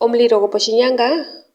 Omulilo goposhinyanga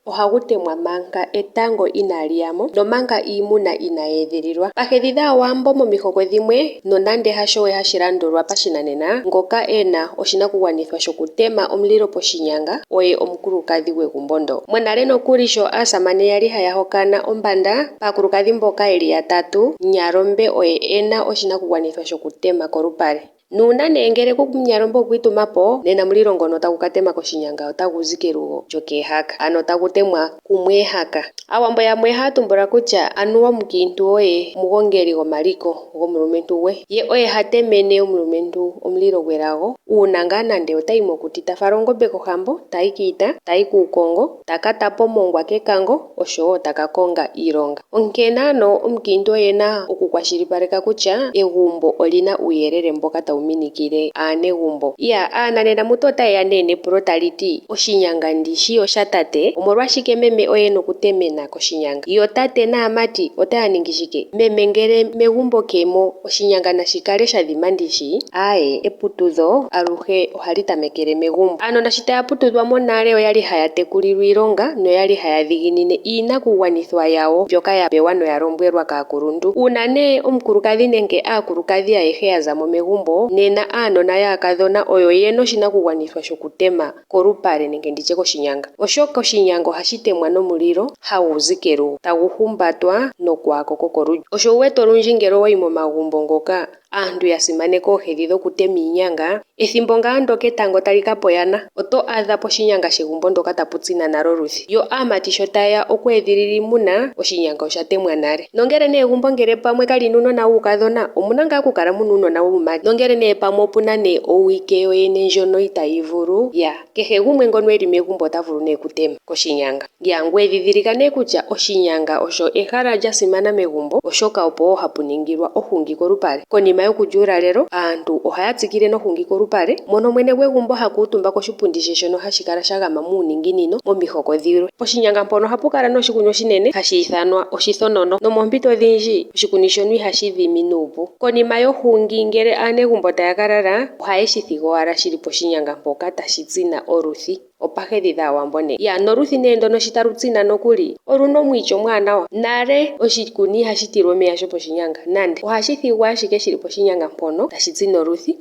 ohagu temwa manga etango inaali ya mo nomanga iimuna inaayi edhililwa. Pahedhi dhAawambo momihoko dhimwe nonande hasho we hashi landulwa pashinanena, ngoka e na oshinakugwanithwa shokutema omulilo poshinyanga oye omukulukadhi gwegumbo ndo. Monale nokuli sho aasamane yali haya hokana ombanda, paakulukadhi mboka yeli yatatu, Nyalombe oye e na oshinakugwanithwa shokutema kolupale. Nuuna nee ngele kuku Nyalombe okwa ituma po, nena omulilo ngono tagu ka tema koshinyanga otagu zi kelugo lyokeehaka, ano tagu temwa kumweehaka. Aawambo yamwe ohaya tumbula kutya anuwa omukiintu oye omugongeli gomaliko gomulumentu gwe, ye oye ha temene omulumentu omulilo gwelago uuna ngaa nande otayi mokuti ta fala ongombe kohambo, tayi kiita, tayi kuukongo, taka tapa omongwa kekango oshowo taka konga iilonga. Onkene ano omukiintu oye na okukwashilipaleka kutya egumbo oli na uuyelele mboka tawu minikile aanegumbo. Iya, aananena mutu otaye ya nee nepulo tali ti, Oshinyanga ndi shi oshatate, omolwashike meme oye e na okutemena koshinyanga? Yo tate naamati otaya ningi shike? Meme ngele megumbo ke mo, oshinyanga nashi kale sha dhima ndishi? Aaye, eputudho aluhe ohali tamekele megumbo. Aanona shi taya putudhwa monale oyali haya tekulilwa iilonga noyali haya dhiginine iinakugwanithwa yawo mbyoka ya pewa noya lombwelwa kaakuluntu. Uuna nee omukulukadhi nenge aakulukadhi ayehe ya za mo megumbo, nena aanona yaakadhona oyo ye na oshinakugwanithwa shokutema kolupale nenge nditye koshinyanga. Oshoka oshinyanga ohashi temwa nomulilo hagu zi kelugo, tagu humbatwa nokwaako kokolulyo. Osho wu wete olundji ngele owa yi momagumbo ngoka aantu ya simaneka oohedhi dhokutema iinyanga, ethimbo ngaa ndyoka etango tali ka pa oyana, oto adha poshinyanga shegumbo ndyoka tapu tsina nale oluthi. Yo aamati sho taye ya oku edhilila iimuna, oshinyanga osha temwa nale. Nongele nee egumbo ngele pamwe kali na uunona wuukadhona, omu na ngaa okukala mu na uunona wuumati. Nongele nee pamwe opu na nee owike yoyene ndjono itaayi vulu, ya, kehe gumwe ngono e li megumbo ota vulu nee okutema koshinyanga. Ya, ngoye dhidhilika nee kutya oshinyanga osho ehala lya simana megumbo, oshoka opo wo hapu ningilwa ohungi kolupale. Konima yokulya uulalelo, aantu ohaya tsikile nohungi kolupale, mono mwene gwegumbo ha kuutumba koshipundi she shono hashi kala sha gama muuninginino momihoko dhilwe. Poshinyanga mpono ohapu kala nee oshikuni oshinene hashi ithanwa oshithonono, nomoompito odhindji oshikuni shono ihashi dhimi nuupu. Konima yohungi ngele aanegumbo taya ka lala, ohaye shi thigi owala shi li poshinyanga mpoka tashi tsina oluthi. Opahedhi dhAawambo nee. Ya, noluthi nee ndono shi talu tsina nokuli, olu na omwiityo omwaanawa. Nale oshikuni ihashi tilwa omeya shoposhinyanga nande. Ohashi thigwa ashike shi li poshinyanga mpono, tashi tsina oluthi.